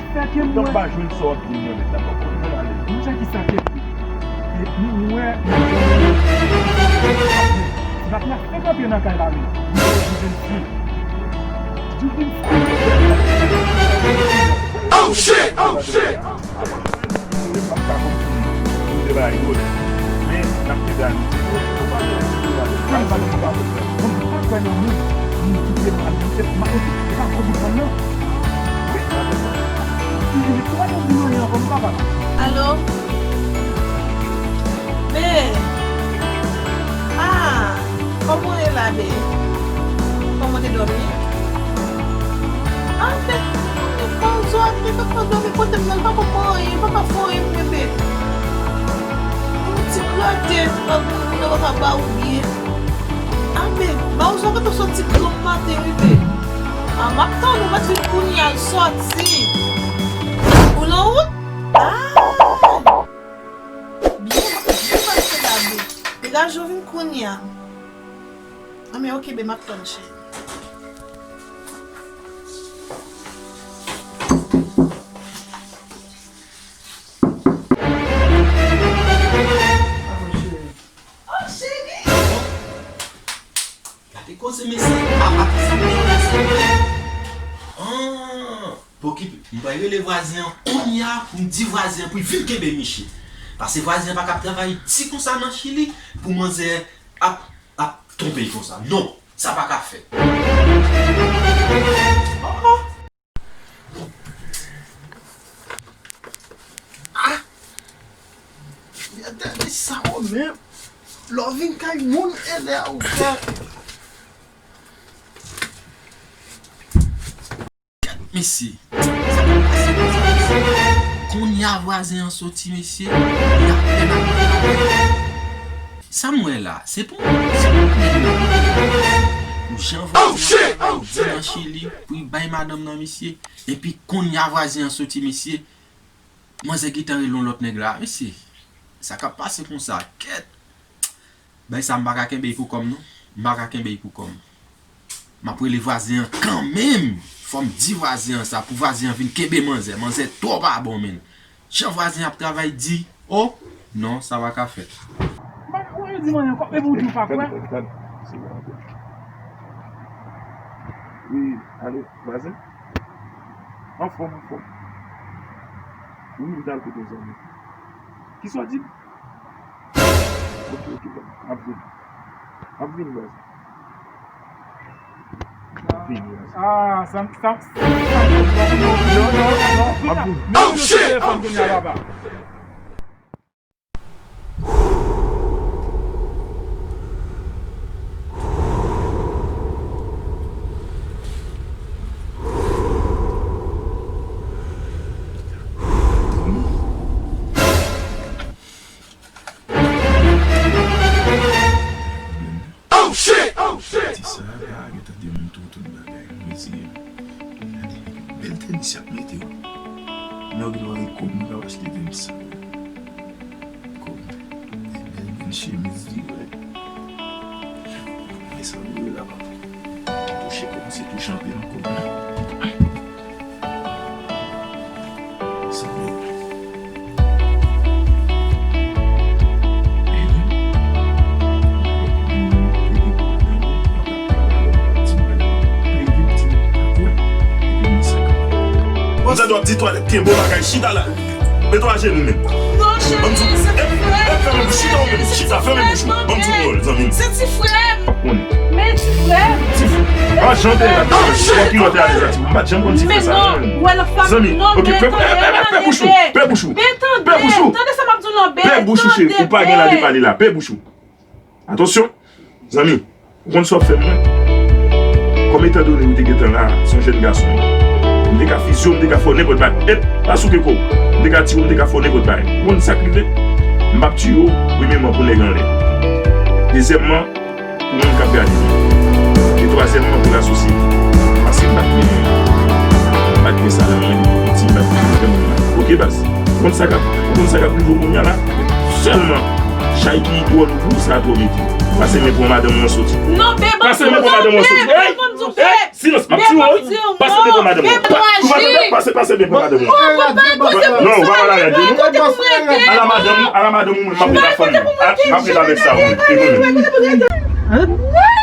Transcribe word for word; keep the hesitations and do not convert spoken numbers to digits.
k fè ke m wè. Ou pa jwenn sa w ap di m nan nèt la, papa. Ann ale. Monchè, kisa ke, e, m wè. Ti Batya fèk antre nan kay la, wi. Li vin fi. Li vin fi. Oh, shit! Oh, shit! Mwen pa ka kontinye. Mwen te bay yo. Men, n ap kite a nou. Mwen pa kwè nan moun, moun ki te mal, moun te mal, se pa gwo bout moun nan. Mwen pa kwè nan moun nan ankò, mwen pa papa. Alo? Be! Ah! Kòman w ye la, be? Kòman w te dòmi? Ah, be, kòman w ye? Kòman w ye? Kòman w dòmi? Kote m nan, pa konprann anyen, pa ka fè anyen pou mwen, be. Yon ti grate, pa moun nan pa ka ba ou byen. Ah, be, ba ou sa w ka soti granm maten, wi, be. Ah, m ap tann ou, m ap vin kounye a, l soti. Ou nan wout? Ah! Byen, byen pase la, be. Degaje w vin kounye a. Anben, oke, be, m ap tann, cheri. Oh, cheri! Gade koze, mesye. Apa ki sa m te wè, se vre? Ah, pokip, m pral rele vwazen an kounye a pou m di vwazen an pou l vin kenbe misye. Paske vwazen an pa ka ap travay di konsa nan Chili pou manzè ap, ap twonpe l konsa. Non, sa pa ka fèt. Oh, oh. Ah! Gade sa w menm. Lè w vin kay moun, e lè ou fè. Gad, mesye. Sa k ap pase konsa, mesye? Kounye a vwazen an soti, mesye. Li apèn ap travay. Sa m wè la, se pou, se pou nèg la. Pou jan vwazen an travay di nan Chili, pou l bay madanm nan, mesye. Epi kounye a vwazen an soti, mesye. Manzè gentan rele yon lòt nèg la, mesye. Sa k ap pase konsa, kèt. Bay sa, m pa ka kenbe l pou kò m, non. M pa ka kenbe l pou kò m. M ap rele vwazen an kanmenm. Fò m di vwazen an sa, pou vwazen an vin kenbe manzè. Manzè twò pa bon, menn. Jan vwazen ap travay di, oh, non, sa pa ka fèt. Mwen, ou di mwen ankò, epi ou di ou pa kwè. Wi, alo, vwazen? Anfòm, anfòm. Wi, m t al kote yon zanmi. Kisa w di? Ok, ok, m ap vini. M ap vini, vwazen. M ap vini, vwazen. Ah, sa, sa, sa, non, non, non. M ap vini. Oh, shit! Telefòn kounye a, papa. Oh, shit! Oh, shit! Ti sa a gentan demontre w tout bagay. Mezire. Gade, bèl tenis y ap mete w. Lòre kòm m ta achte Vimsa. Kòm. E bèl grenn chemiz li, wè. E sa nou ye la, papa. Touche kòm se touche anpil ankò. Sa nou ye. Mwen tande w ap di twalèt, kenbe w bagay, chita la. Mete w ajenou menm. Non, cheri, se ti frè m. Fèmen bouch, chita w menm, chita, fèmen bouch ou. Ban m di w pawòl, zanmi m. Se ti frè m. Konnen. Men ti frè m. Ti frè. An jan de la, fò kilòt e ale zanti. M pa t janm konn ti frè sa non. Zanmi, ok, pe bouch ou, pe bouch ou. Pe bouch ou. Tande sa m ap di w non, Ben. Pe bouch ou, cheri. Ou pa gen la de pale la. Pe bouch ou. Atansyon, zanmi, ou konn sa w ap fè m mwen? Kòm etandone ou te gentan la, se yon jèn gason, m te ka fizye w, m te ka fè w nenpòt bagay. Ep, pa souke kò w. M te ka tiye w, m te ka fè w nenpòt bagay. Ou konn sa k rive? M p ap tiye w, premyèman, pou nèg anlè. Dezyèmman, pou moun k ap gade nou. E twazyèmman, pou lasosyete. Paske m pa t renmen, m pa t renmen sa nan mwen, ti m pa t renmen moun nan. Ok, baz? Ou konn sa k ap, ou konn sa k ap rive w kounye a la? Sèlman, chay ki twò lou pou ou, sa twò mete. Pase men pran madanm ou an soti. Non, Ben, ban m di w non, Ben, ban m di w, Ben. Silans, m ap tiye w, wi. Pase men pran madanm ou an. Pase, pase, pase men pran madanm ou an. Non, ou pa pale avèk li, non. Ala madanm ou, ala madanm ou, mwen, m ap rete avèk sa, wi. E mwen menm.